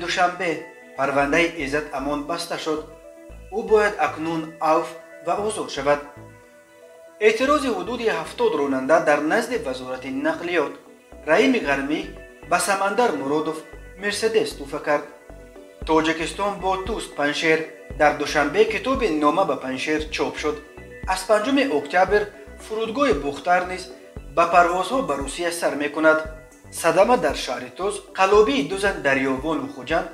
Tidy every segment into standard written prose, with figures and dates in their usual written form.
Душанбе парвандаи Иззат Амон баста шуд. Ӯ бояд акнун авф ва озод шавад. Эътирози ҳудуди 70 ронанда дар назди Вазорати нақлиёт. Раими Ғармӣ ба Самандар Муродов Мерседес туҳфа кард. Тоҷикистон бо туст Паншер. Дар Душанбе китоби «Нома ба Паншер» чоп шуд. Аз 5 октябр фурудгоҳи Бухтар низ ба парвозҳо ба Русия сар мекунад. Садама дар шаҳри Тоз, қаллобии ду зан дар Ёвону Хуҷанд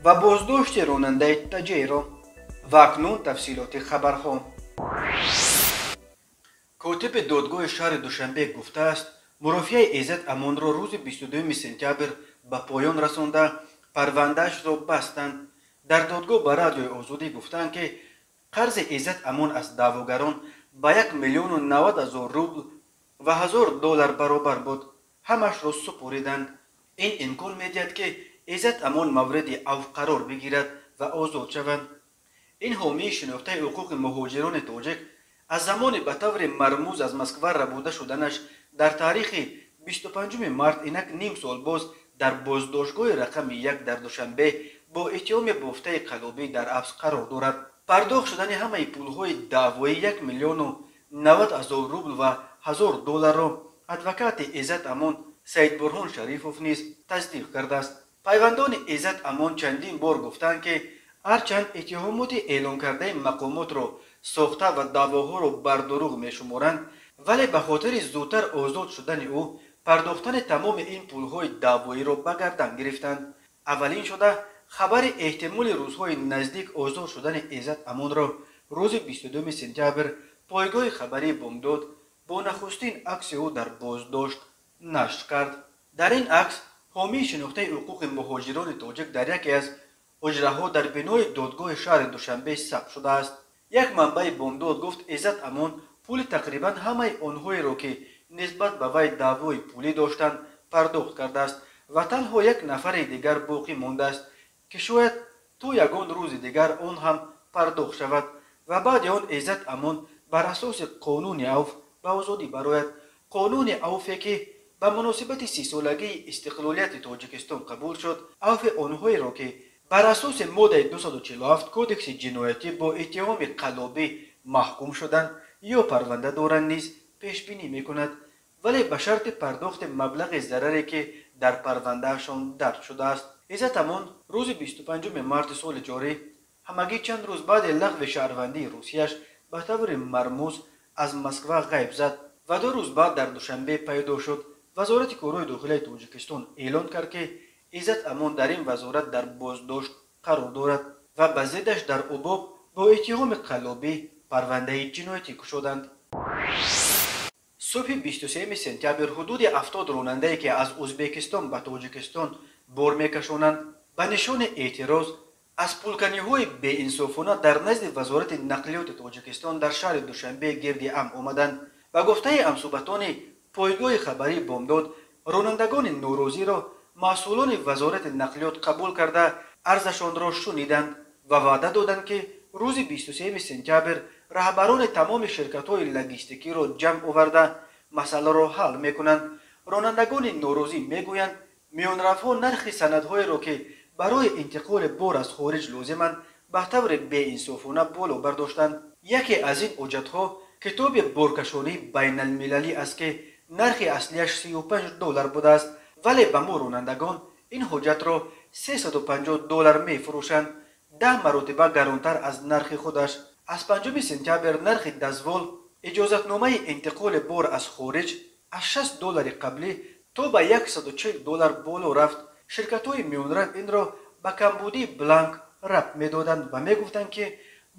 ва боздошти ронандаи Таҷеро. Ва акнун тафсилоти хабарҳо. Котиби додгоҳи шаҳри Душанбе гуфтааст, мурофиаи Иззат Амонро рӯзи 22 сентябр ба поён расонда, парвандаашро бастанд. Дар додгоҳ ба Радиои Озодӣ гуфтанд, ки қарзи Иззат Амон аз даъвогарон ба 1 миллиону 90 ҳазор рубл ва 1000 доллар баробар буд. Ҳамашро супориданд. Ин имкон медиҳад, ки Иззат Амон мавриди авф қарор бигирад ва озод шаванд. Ин ҳомии шинохтаи ҳуқуқи муҳоҷирони тоҷик аз замони ба таври мармуз аз Москва рабуда шуданаш дар таърихи 25 март инак ним сол боз дар боздоштгоҳи рақами 1 дар Душанбе бо иттиҳоми бофтаи қаллобӣ дар ҳабс қарор дорад. Пардохт шудани ҳамаи пулҳои даъвоӣ 1 миллиону 90 ҳазор рубл ва 1000 долларро адвокати Иззат Амон Саидбурҳон Шарифов низ тасдиқ кардааст. Пайвандони Иззат Амон чандин бор гуфтанд, ки ҳарчанд иттиҳомоти эълонкардаи мақомотро сохта ва даъвоҳоро бардурӯғ мешуморанд, вале ба хотири зудтар озод шудани ӯ пардохтани тамоми ин пулҳои даъвоиро ба гардан гирифтанд. Аввалин шуда хабари эҳтимоли рӯзҳои наздик озод шудани Иззат Амонро рӯзи 22 сентябр пойгоҳи хабарии Бомдод бо нахустин акси ӯ дар боздошт нашр кард. Дар ин акс ҳомии шинохтаи ҳуқуқи муҳоҷирони тоҷик дар яке аз ҳуҷраҳо дар бинои додгоҳи шаҳри Душанбе сабт шудааст. Як манбаи Бомдод гуфт, Иззат Амон пули тақрибан ҳамаи онҳоеро, ки нисбат ба вай даъвои пулӣ доштанд, пардохт кардааст ва танҳо як нафари дигар боқӣ мондааст, ки шояд то ягон рӯзи дигар он ҳам пардохт шавад ва баъди он Иззат Амон бар асоси қонуни авф ба озодӣ барояд. Қонуни авфе, ки ба муносибати 30-солагии истиқлолияти Тоҷикистон қабул шуд, авфи онҳоеро, ки бар асоси моддаи 247 Кодекси ҷиноятӣ бо иттиҳоми қаллобӣ маҳкум шуданд ё парванда доранд, низ пешбинӣ мекунад, вале ба шарти пардохти маблағи зараре, ки дар парвандаашон дарҷ шудааст. Иззат Амон рӯзи 25 марти соли ҷорӣ, ҳамагӣ чанд рӯз баъди лағви шаҳрвандии Русияш, ба таври мармуз аз Москва ғайб зад ва 2 рӯз баъд дар Душанбе пайдо шуд. Вазорати корҳои дохилаи Тоҷикистон эълон кард, ки Иззат Амон дар ин вазорат дар боздошт қарор дорад ва ба зиддаш дар УБОП бо иттиҳоми қаллобӣ парвандаи ҷиноятӣ кушоданд. Субҳи 23 сентябр ҳудуди 70 ронандае, ки аз Ӯзбекистон ба Тоҷикистон бор мекашонанд, ба нишони эътироз аз пулканиҳои беинсофона дар назди Вазорати нақлиёти Тоҷикистон дар шаҳри Душанбе гирди ҳам омаданд. Ба гуфтаи ҳамсӯҳбатони пойгоҳи хабарии Бомдод, ронандагони норозиро масъулони Вазорати нақлиёт қабул карда, арзашонро шуниданд ва ваъда доданд, ки рӯзи 23 сентябр раҳбарони тамоми ширкатҳои логистикиро ҷамъ оварда, масъаларо ҳал мекунанд. Ронандагони норозӣ мегӯянд, миёнравҳо нархи санадҳоеро, ки барои интиқоли бор аз хориҷ лозиманд, ба таври беинсофона боло бардоштанд. Яке аз ин ҳуҷҷатҳо китоби боркашонии байналмилалӣ аст, ки нархи аслияш 35 доллар будааст, вале ба мо ронандагон ин ҳуҷҷатро 350 доллар мефурӯшанд, 10 маротиба гаронтар аз нархи худаш. Аз 5 сентябр нархи дазвол, иҷозатномаи интиқоли бор аз хориҷ, аз 60 доллари қаблӣ то ба 140 доллар боло рафт. Ширкатҳои миёнрав инро ба камбудии бланк рабт медоданд ва мегуфтанд, ки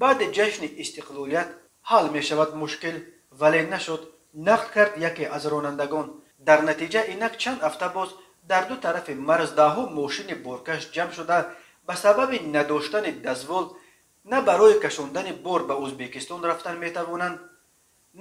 баъди ҷашни истиқлолият ҳал мешавад мушкил, вале нашуд, нақл кард яке аз ронандагон. Дар натиҷа инак чанд ҳафта боз дар ду тарафи марз даҳҳо мошини боркаш ҷамъ шуда, ба сабаби надоштани дазвол на барои кашондани бор ба Ӯзбекистон рафтан метавонанд,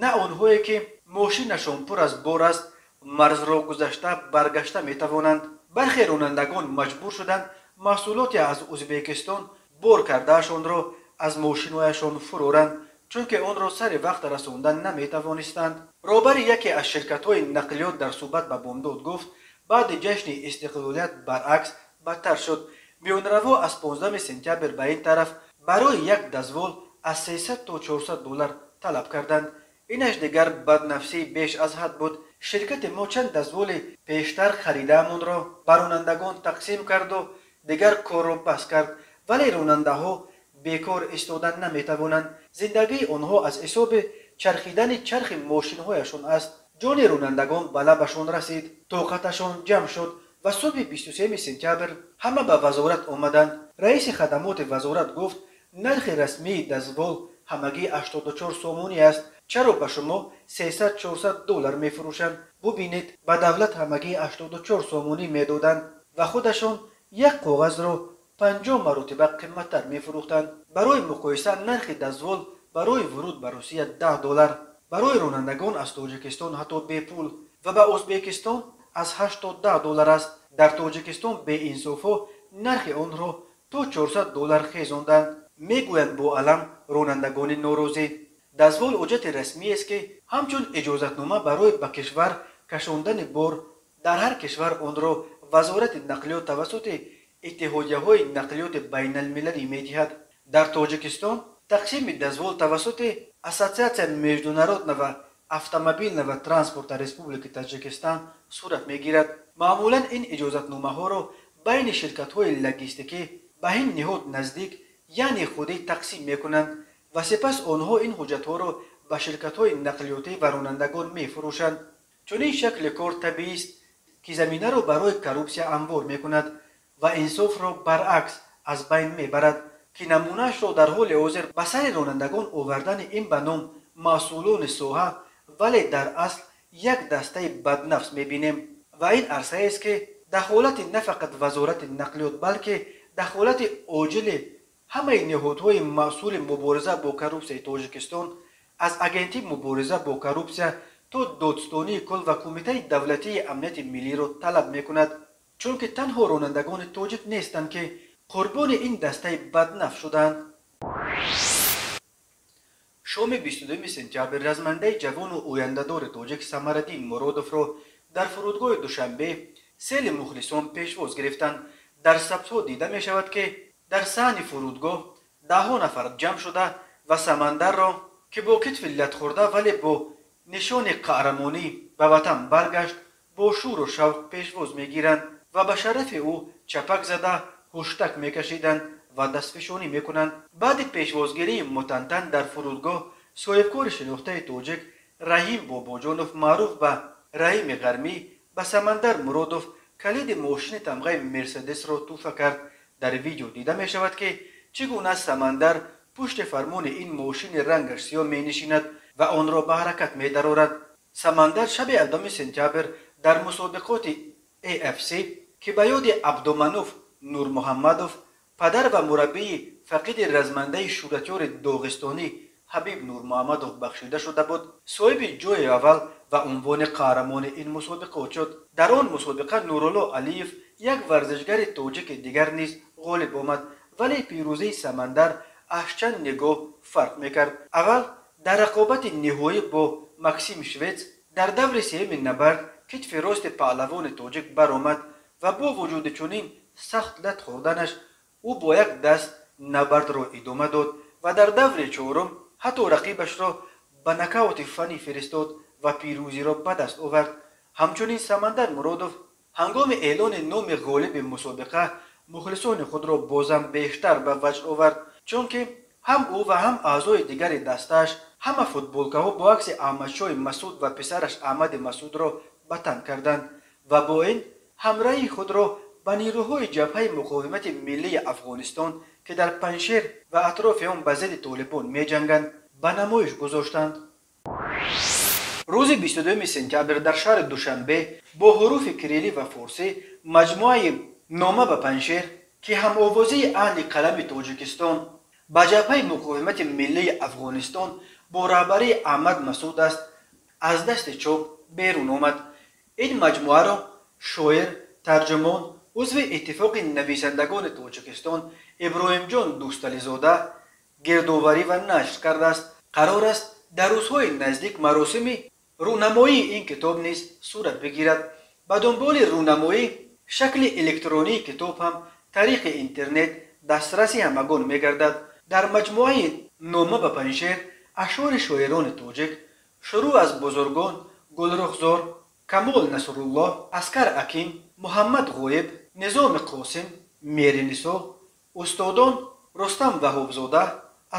на онҳое, ки мошинашон пур аз бор аст, марзро гузашта баргашта метавонанд. Бархе ронандагон маҷбур шуданд маҳсулоте аз Ӯзбекистон бор кардаашонро аз мошинҳояшон фуроранд, чунки онро сари вақт расондан наметавонистанд. Роҳбари яке аз ширкатҳои нақлиёт дар суҳбат ба Бомдод гуфт, баъди ҷашни истиқлолият баръакс бадтар шуд. Миёнараво аз 15 сентябр ба ин тараф барои як дозвол аз 300 то 400 доллар талаб карданд. Инаш дигар баднафсии беш аз ҳад буд. Ширкати мо чанд дозволи пештар харидаамонро ба ронандагон тақсим карду дигар корро бас кард. Вале ронандаҳо бекор истодан наметавонанд. Зиндагии онҳо аз ҳисоби чархидани чархи мошинҳояшон аст. Ҷони ронандагон ба лабашон расид, тоқаташон ҷамъ шуд ва субҳи 23 сентябр ҳама ба вазорат омаданд. Раиси хадамоти вазорат гуфт, нархи расмии дозвол ҳамагӣ 84 сомонӣ аст. Чаро ба шумо 300-400 доллар мефурӯшанд? Бубинед, ба давлат ҳамагӣ 84 сомонӣ медоданд ва худашон як коғазро 50 маротиба қимматтар мефурӯхтанд. Барои муқоиса, нархи дозвол барои вуруд ба Русия 10 доллар, барои ронандагон аз Тоҷикистон ҳатто бепул ва ба Ӯзбекистон аз 8 то 10 доллар аст. Дар Тоҷикистон беинсофҳо нархи онро то 400 доллар хезонданд, мегӯянд бо алам ронандагони норозӣ. Дозвол ҳуҷҷати расмиест, ки ҳамчун иҷозатнома барои ба кишвар кашондани бор дар ҳар кишвар онро вазорати нақлиёт тавассути иттиҳодияҳои нақлиёти байналмилалӣ медиҳад. Дар Тоҷикистон тақсими дозвол тавассути Ассотсиатсия международного автомобильного транспорта Республики Таджикистан сурат мегирад. Маъмулан ин иҷозатномаҳоро байни ширкатҳои логистикӣ ба ин ниҳод наздик, яъне худӣ, тақсим мекунанд ва сипас онҳо ин ҳуҷҷатҳоро ба ширкатҳои нақлиётӣ ва ронандагон мефурӯшанд. Чунин шакли кор табиист, ки заминаро барои коррупсия амвор мекунад ва инсофро баръакс аз байн мебарад, ки намунаашро дар ҳоли ҳозир ба сари ронандагон овардани ин ба ном масъулони соҳа, вале дар асл як дастаи баднафс мебинем. Ва ин арсаест, ки дахолати на фақат вазорати нақлиёт, балки дахолати оҷили ҳамаи ниҳодҳои масъули мубориза бо коррупсияи Тоҷикистон, аз Агентии мубориза бо коррупсия то Додстонии кул ва Кумитаи давлатии амнияти миллиро талаб мекунад. Чунки танҳо ронандагони тоҷик нестанд, ки қурбони ин дастаи баднафс шуданд. Шоми 22 сентябр размандаи ҷавону ояндадори тоҷик Самараддин Муродовро дар фурудгоҳи Душанбе сели мухлисон пешвоз гирифтанд. Дар сабтҳо дида мешавад, ки дар саҳни фурудгоҳ даҳҳо нафар ҷамъ шуда ва Самандарро, ки бо китфи латхӯрда, вале бо нишони қаҳрамонӣ ба ватан баргашт, бо шӯру шавқ пешвоз мегиранд ва ба шарафи ӯ чапак зада ҳуштак мекашиданд ва дастфишонӣ мекунанд. Баъди пешвозгирии мутантан дар фурудгоҳ соҳибкори шинохтаи тоҷик Раҳим Бобоҷонов, маъруф ба Раҳими Ғармӣ, ба Самандар Муродов калиди мошини тамғаи Мерседесро тӯҳфа кард. Дар видео дида мешавад, ки чӣ гуна Самандар пушти фармони ин мошини рангаш сиёҳ менишинад ва онро ба ҳаракат медарорад. Самандар шаби 7 сентябр дар мусобиқоти AFC, ки ба ёди Абдумануф Нурмуҳаммадов, падар ва мураббии фақиди размандаи шӯҳратёри доғистонӣ Ҳабиб Нурмуҳаммадов бахшида шуда буд, соҳиби ҷои аввал ва унвони қаҳрамони ин мусобиқот шуд. Дар он мусобиқа Нурулло Алиев, як варзишгари тоҷики дигар, низ ғолиб омад, вале пирӯзии Самандар аз чанд нигоҳ фарқ мекард. Аввал, дар рақобати ниҳоӣ бо Максим Швец дар даври сеюми набард китфи рости паҳлавони тоҷик баромад ва бо вуҷуди чунин сахт лат хӯрданаш ӯ бо як даст набардро идома дод ва дар даври чорум ҳатто рақибашро ба нокаути фанӣ фиристод ва пирӯзиро ба даст овард. Ҳамчунин Самандар Муродов ҳангоми эълони номи ғолиби мусобиқа мухлисони худро бозам бештар ба ваҷд овард, чунки ҳам ӯ ва ҳам аъзои дигари дастааш ҳама футболкаҳо бо акси Аҳмадшоҳи Масуд ва писараш Аҳмади Масудро ба тан карданд ва бо ин ҳамраҳии худро ба нирӯҳои ҷабҳаи муқовимати миллии Афғонистон, ки дар Панҷшер ва атрофи он ба зидди толибон меҷанганд, ба намоиш гузоштанд. Рӯзи 22 сентябр дар шаҳри Душанбе бо ҳуруфи кирилӣ ва форсӣ маҷмӯаи «Нома ба Панҷшер», ки ҳамовозии аҳли қалами Тоҷикистон ба ҷабҳаи муқовимати миллии Афғонистон бо раҳбарии Аҳмад Масуд аст, аз дасти чоп берун омад. Ин маҷмӯаро шоир, тарҷумон, узви Иттифоқи нависандагони Тоҷикистон Иброҳимҷон Дӯстализода гирдоварӣ ва нашр кардааст. Қарор аст, дар рӯзҳои наздик маросими рӯнамоии ин китоб низ сурат бигирад. Ба дунболи рӯнамоӣ шакли электронии китоб ҳам тариқи интернет дастраси ҳамагон мегардад. Дар маҷмӯаи «Нома ба Панҷшер» ашъори шоирони тоҷик, шурӯъ аз бузургон Гулрухзор, Камол Насруллоҳ, Аскар Аким, Муҳаммад Ғоиб, Низоми Қосим, Меринисо, устодон Рустам Ваҳобзода,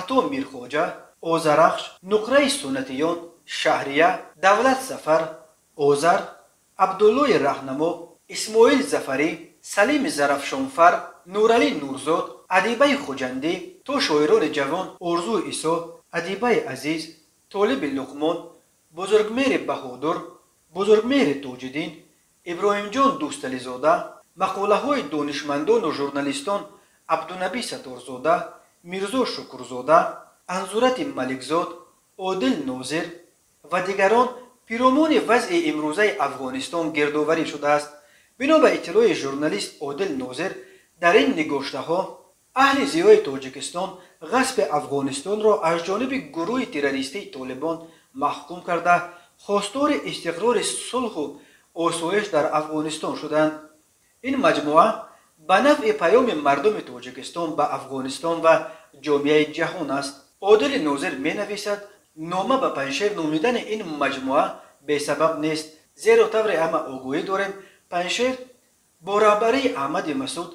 Ато Мирхоҷа, Озарахш, Нуқраи Суннатиён, Шаҳрия, Давлат Сафар, Озар, Абдуллои Раҳнамо, Исмоил Зафарӣ, Салими Зарафшонфар, Нуралӣ Нурзод, Адибаи Хуҷандӣ то шоирони ҷавон Орзу Исо, Адибаи Азиз, Толиби Луқмон, Бузургмери Баҳодур, Бузургмери Тоҷиддин, Иброҳимҷон Дӯстализода, мақолаҳои донишмандону журналистон Абдунабӣ Сатторзода, Мирзо Шукурзода, Анзурати Маликзод, Одил Нозир ва дигарон пиромуни вазъи имрӯзаи Афғонистон гирдоварӣ шудааст. Бино ба иттилои журналист Одил Нозир, дар ин нигоштаҳо аҳли зиёи Тоҷикистон ғасби Афғонистонро аз ҷониби гурӯҳи террористии Толибон маҳкум карда, хостори истиқрори сулҳу осоиш дар Афғонистон шуданд. Ин маҷмӯа ба навъи паёми мардуми Тоҷикистон ба Афғонистон ва ҷомеаи ҷаҳон аст. Одили Нозир менависад: «Нома ба Панҷшер» номидани ин маҷмӯа бесабаб нест, зеро тавре ҳама огоҳӣ дорем, Панҷшер бо раҳбарии Аҳмади Масуд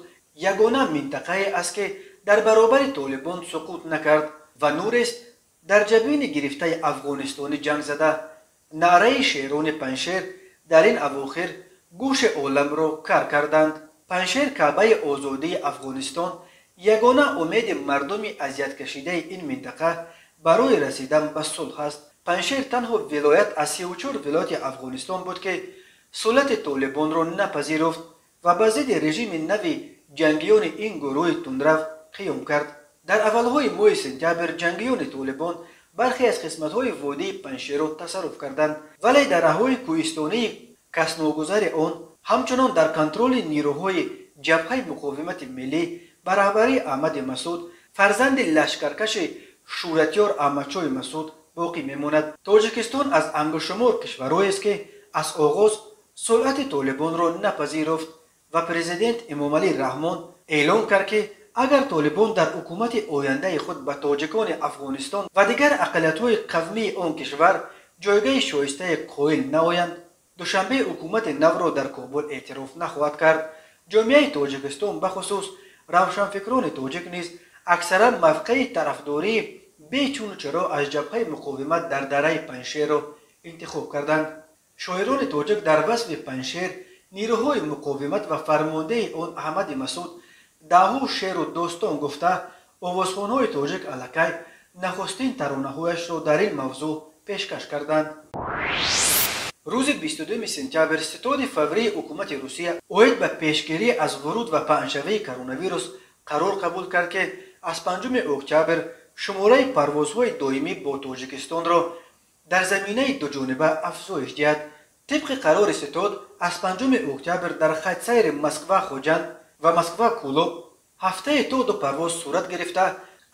ягона минтақае аст, ки дар баробари Толибон суқут накард ва нурест дар ҷабини гирифтаи афғонистонӣ ҷанг зада. Наъраи шерони Панҷшер дар ин авохир гӯши оламро кар карданд. Панҷшер, каъбаи озодии Афғонистон, ягона умеди мардуми азияткашидаи ин минтақа барои расидан ба сулҳ аст. Панҷшер танҳо вилоят аз 34 вилояти Афғонистон буд, ки сулати Толибонро напазируфт ва ба зидди режими нави ҷангиёни ин гурӯҳи тундрав қиём кард. Дар аввалҳои моҳи сентябр ҷангиёни Толибон бархе аз қисматҳои водии Панҷшерро тасарруф карданд, вале дараҳои кӯҳистонии касногузари он ҳамчунон дар контроли нирӯҳои Ҷабҳаи муқовимати миллӣ ба раҳбарии Аҳмади Масуд, фарзанди лашкаркаши шӯҳратёр Аҳмадшоҳи Масуд, боқӣ мемонад. Тоҷикистон аз ангуштшумор кишварҳоест, ки аз оғоз сулъати Толибонро напазируфт ва президент Эмомалӣ Раҳмон эълон кард, ки агар Толибон дар ҳукумати ояндаи худ ба тоҷикони Афғонистон ва дигар ақаллиятҳои қавмии он кишвар ҷойгоҳи шоистае қоил наоянд, Душанбе ҳукумати навро дар Кобул эътироф нахоҳад кард. Ҷомеаи Тоҷикистон, бахусус равшанфикрони тоҷик низ аксаран мавқеи тарафдории бечуну чаро аз Ҷабҳаи муқовимат дар дараи Панҷшерро интихоб карданд. Шоирони тоҷик дар васфи Панҷшер, нирӯҳои муқовимат ва фармондеҳи он Аҳмади Масуд даҳҳо шеъру достон гуфта, овозхонҳои тоҷик аллакай нахустин таронаҳояшро дар ин мавзӯъ пешкаш карданд. Рӯзи 22 сентябр ситоди фаврии ҳукумати Русия оид ба пешгирӣ аз вуруд ва паҳншавии коронавирус қарор қабул кард, ки аз 5 октябр шумораи парвозҳои доимӣ бо Тоҷикистонро дар заминаи дуҷониба афзоиш диҳад. Тибқи қарори ситод, аз 5 октябр дар хатсайри Москва Хуҷанд ва Москва Кӯлоб ҳафтае то ду парвоз сурат гирифта,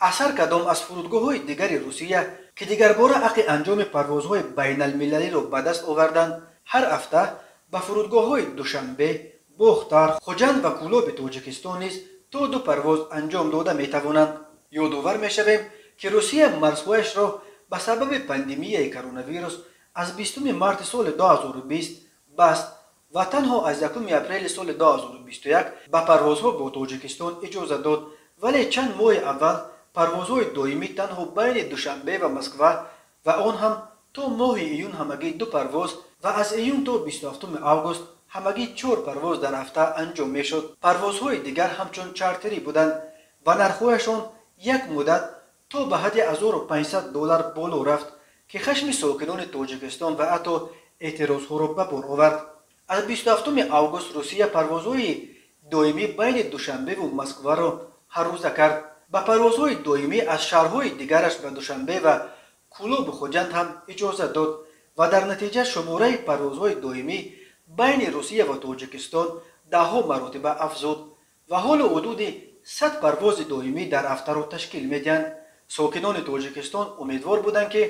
аз ҳар кадом аз фурудгоҳҳои дигари Русия, ки дигарбора ҳаққи анҷоми парвозҳои байналмилалиро ба даст оварданд, ҳар ҳафта ба фурудгоҳҳои Душанбе, Бохтар, Хуҷанд ва Кӯлоби Тоҷикистон низ то ду парвоз анҷом дода метавонанд. Ёдовар мешавем, ки Русия марзҳояшро ба сабаби пандемияи коронавирус аз 20 марти соли 2020 баст ва танҳо аз 1 апрели соли 2021 ба парвозҳо бо Тоҷикистон иҷоза дод, вале чанд моҳи аввал парвозҳои доимӣ танҳо байни Душанбе ва Москва ва он ҳам то моҳи июн ҳамагӣ ду парвоз ва аз июн то 27 август ҳамагӣ чор парвоз дар ҳафта анҷом мешуд. Парвозҳои дигар ҳамчун чартерӣ буданд ва нархҳояшон як муддат то ба ҳадди 1500 доллар боло рафт, ки хашми сокинони Тоҷикистон ва ҳатто эътирозҳоро ба бор овард. Аз 27 август Русия парвозҳои доимӣ байни Душанбеву Москваро ҳаррӯза кард. Ба парвозҳои доимӣ аз шаҳрҳои дигараш ба Душанбе ва Кӯлобу Хуҷанд ҳам иҷоза дод ва дар натиҷа шумораи парвозҳои доимӣ байни Русия ва Тоҷикистон даҳҳо маротиба афзуд ва ҳоло ҳудуди 100 парвози доимӣ дар ҳафтаро ташкил медиҳанд. Сокинони Тоҷикистон умедвор буданд, ки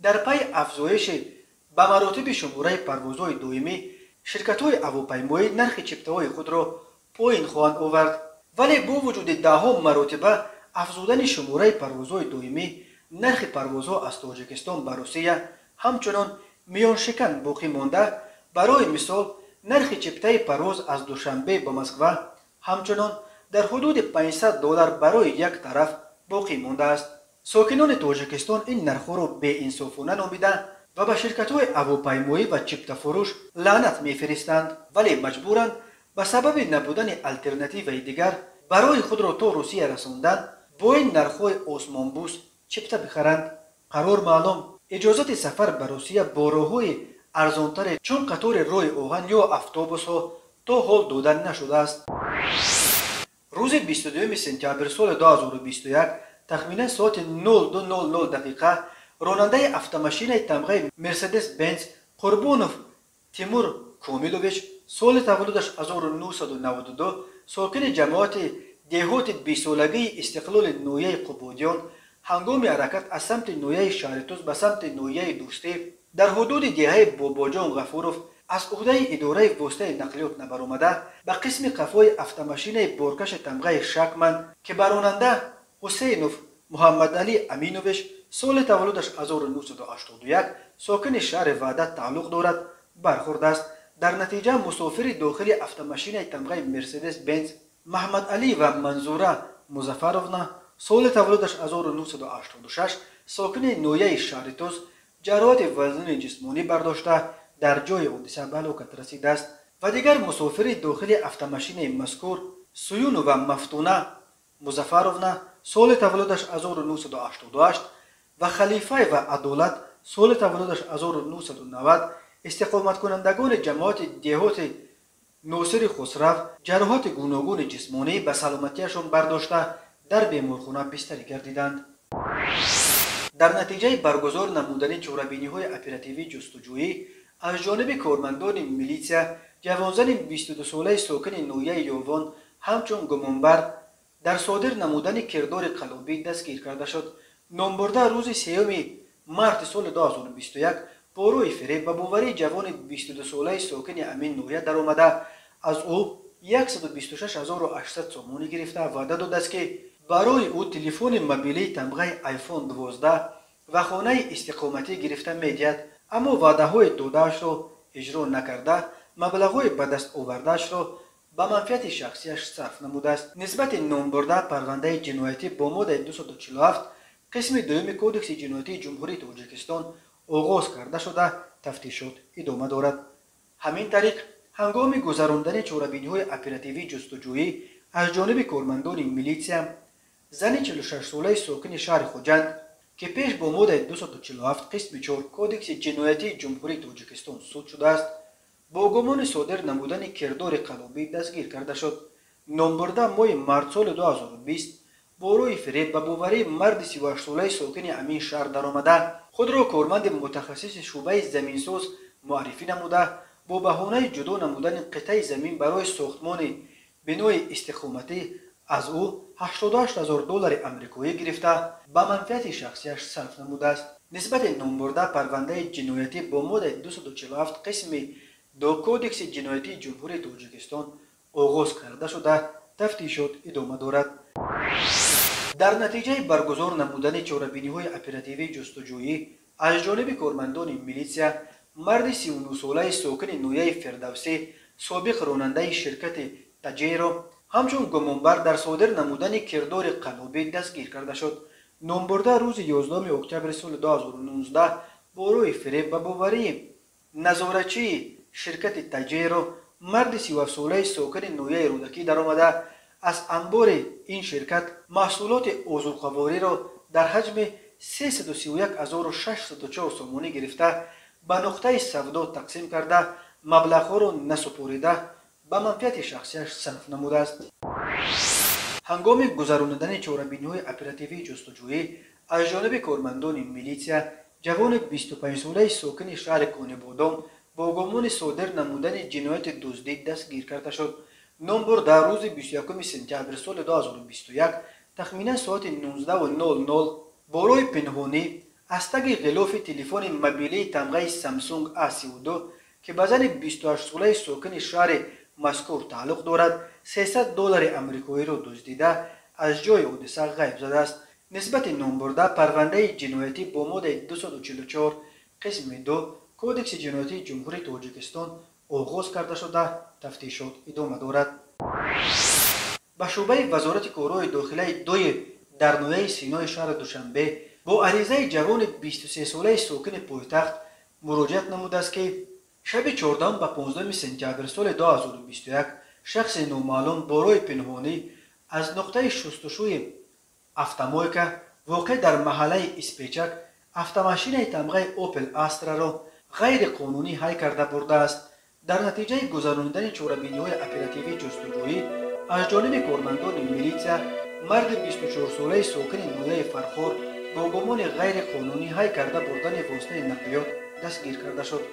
дар пайи афзоиши ба маротиби шумораи парвозҳои доимӣ ширкатҳои ҳавопаймоӣ нархи чиптаҳои худро поин хоҳанд овард. Вале бо вуҷуди даҳҳо маротиба афзудани шумораи парвозҳои доимӣ, нархи парвозҳо аз Тоҷикистон ба Русия ҳамчунон миёншикан боқӣ монда. Барои мисол, нархи чиптаи парвоз аз Душанбе ба Москва ҳамчунон дар ҳудуди $500 барои як тараф боқӣ мондааст. Сокинони Тоҷикистон ин нархҳоро беинсофона номида ва ба ширкатҳои ҳавопаймоӣ ва чиптафурӯш лаънат мефиристанд, вале маҷбуранд ба сабаби набудани алтернативаи дигар барои худро то Русия расондан бо ин нархҳои осмонбӯс чипта бихаранд. Қарор маълум, иҷозати сафар ба Русия бо роҳҳои арзонтаре чун қатори роҳи оҳан ё автобусҳо то ҳол дода нашудааст. Рӯзи 22 сентябр соли 2021 тахминан соати 02:00 дақиқа ронандаи автомашинаи тамғаи Мерседес Бенз Қурбонов Тимур Комилович, соли таваллудаш 1992, сокини ҷамоати деҳоти бисолагии Истиқлоли ноҳияи Қубодиён, ҳангоми ҳаракат аз самти ноҳияи Шаҳритуз ба самти ноҳияи Дӯстӣ дар ҳудуди деҳаи Бобоҷон Ғафуров аз уҳдаи идораи воситаи нақлиёт набаромада, ба қисми қафои автомашинаи боркаши тамғаи Шакман, ки ба ронанда Ҳусейнов Муҳаммадалӣ Аминович, соли таваллудаш 1981, сокини шаҳри Ваҳдат тааллуқ дорад, бархӯрдааст. Дар натиҷа мусофири дохили автомашинаи тамғаи Мерседес Бенз Маҳмадалиева Манзура Музаффаровна, соли таваллудаш 1986, сокини ноҳияи Шаҳритуз, ҷароҳати вазнини ҷисмонӣ бардошта дар ҷои ҳодиса ба ҳалокат расидааст ва дигар мусофири дохили автомашинаи мазкур Суюнова Мафтуна Музаффаровна, соли таваллудаш 1988, ва Халифаева Адолат, соли таваллудаш 1990, истиқоматкунандагони ҷамоати деҳоти Носири Хусрав, ҷароҳати гуногуни ҷисмонӣ ба саломатиашон бардошта дар беморхона бистарӣ гардиданд. Дар натиҷаи баргузор намудани чорабиниҳои оперативии ҷустуҷӯӣ аз ҷониби кормандони милитсия, ҷавонзани 22-солаи сокини ноҳияи Ёвон ҳамчун гумонбар дар содир намудани кирдори қаллобӣ дастгир карда шуд. Номбурда рӯзи 3 марти соли 2021 бо рӯи фиреб ба боварии ҷавони 22-солаи сокини амин ноҳия даромада, аз ӯ 126 800 сомонӣ гирифта ваъда додааст, ки барои ӯ телефони мобилии тамғаи iPhone 12 ва хонаи истиқоматӣ гирифта медиҳад, аммо ваъдаҳои додаашро иҷро накарда, маблағҳои ба даст овардаашро ба манфиати шахсияш сарф намудааст. Нисбати номбурда парвандаи ҷиноятӣ бо моддаи 247 қисми дуюми Кодекси ҷиноятии Ҷумҳурии Тоҷикистон оғоз карда шуда, тафтишот идома дорад. Ҳамин тариқ, ҳангоми гузарондани чорабиниҳои оперативии ҷустуҷӯӣ аз ҷониби кормандони милитсия, зани 46-солаи сокини шаҳри Хуҷанд, ки пеш бо моддаи 247 қисми 4 Кодекси ҷиноятии Ҷумҳурии Тоҷикистон суд шудааст, бо гумони содир намудани кирдори қаллобӣ дастгир карда шуд. Номбурда моҳи март соли 2020 бо рӯи фиреб ба боварии марди 38-солаи сокини амин шаҳр даромада, худро корманди мутахассиси шӯъбаи заминсоз муаррифӣ намуда, бо баҳонаи ҷудо намудани қитъаи замин барои сохтмони бинои истиқоматӣ аз ӯ 88 000 доллари амрикоӣ гирифта, ба манфиати шахсияш сарф намудааст. Нисбати номбурда парвандаи ҷиноятӣ бо моддаи 247 қисми 2 Кодекси ҷиноятии Ҷумҳурии Тоҷикистон оғоз карда шуда, тафтишот идома дорад. Дар натиҷаи баргузор намудани чорабиниҳои оперативии ҷустуҷӯӣ аз ҷониби кормандони милитсия, марди 39-солаи сокини ноҳияи Фирдавсӣ, собиқ ронандаи ширкати Таҷеро, ҳамчун гумонбар дар содир намудани кирдори қаллобӣ дастгир карда шуд. Номбурда рӯзи 11 октябри соли 2019 бо рӯи фиреб ба боварии назоратчии ширкати Таҷеро, марди 37-солаи сокини ноҳияи Рӯдакӣ даромада, аз анбори ин ширкат маҳсулоти озуқавориро дар ҳаҷми 331 604 сомонӣ гирифта, ба нуқтаи савдо тақсим карда, маблағҳоро насупорида, ба манфиати шахсияш сарф намудааст. Ҳангоми гузаронидани чорабиниҳои оперативии ҷустуҷӯӣ аз ҷониби кормандони милитсия, ҷавони 25-солаи сокини шаҳри Конибодом бо гумони содир намудани ҷинояти дуздӣ дастгир карда шуд. Номбурда рӯзи 21 сентябри соли 2021 тахминан соати 19:00 бо роҳи пинҳонӣ аз таги ғилофи телефони мобилии тамғаи Samsung A32, ки ба зани 28-солаи сокини шаҳри мазкур тааллуқ дорад, 300 доллари амрикоиро дуздида, аз ҷои ҳодиса ғайб задааст. Нисбати номбурда парвандаи ҷиноятӣ бо моддаи 244 қисми 2 Кодекси ҷиноятии Ҷумҳурии Тоҷикистон оғоз карда шуда, тафтишот идома дорад. Ба шӯъбаи Вазорати корҳои дохилаи доир дар ноҳияи Синои шаҳри Душанбе бо аризаи ҷавони 23-солаи сокини пойтахт муроҷиат намудааст, ки шаби 14 ба 15 сентябр соли 2021 шахси номаълум бо роҳи пинҳонӣ аз нуқтаи шустушӯи автомойка, воқеъ дар маҳаллаи Испечак, автомашинаи тамғаи Опел Астраро ғайриқонунӣ ҳай карда бурдааст. Дар натиҷаи гузаронидани чорабиниҳои оперативии ҷустуҷӯӣ аз ҷониби кормандони милитсия марди 24-солаи сокини ноҳияи Фархор бо гумони ғайриқонунӣ ҳай карда бурдани воситаи нақлиёт дастгир карда шуд.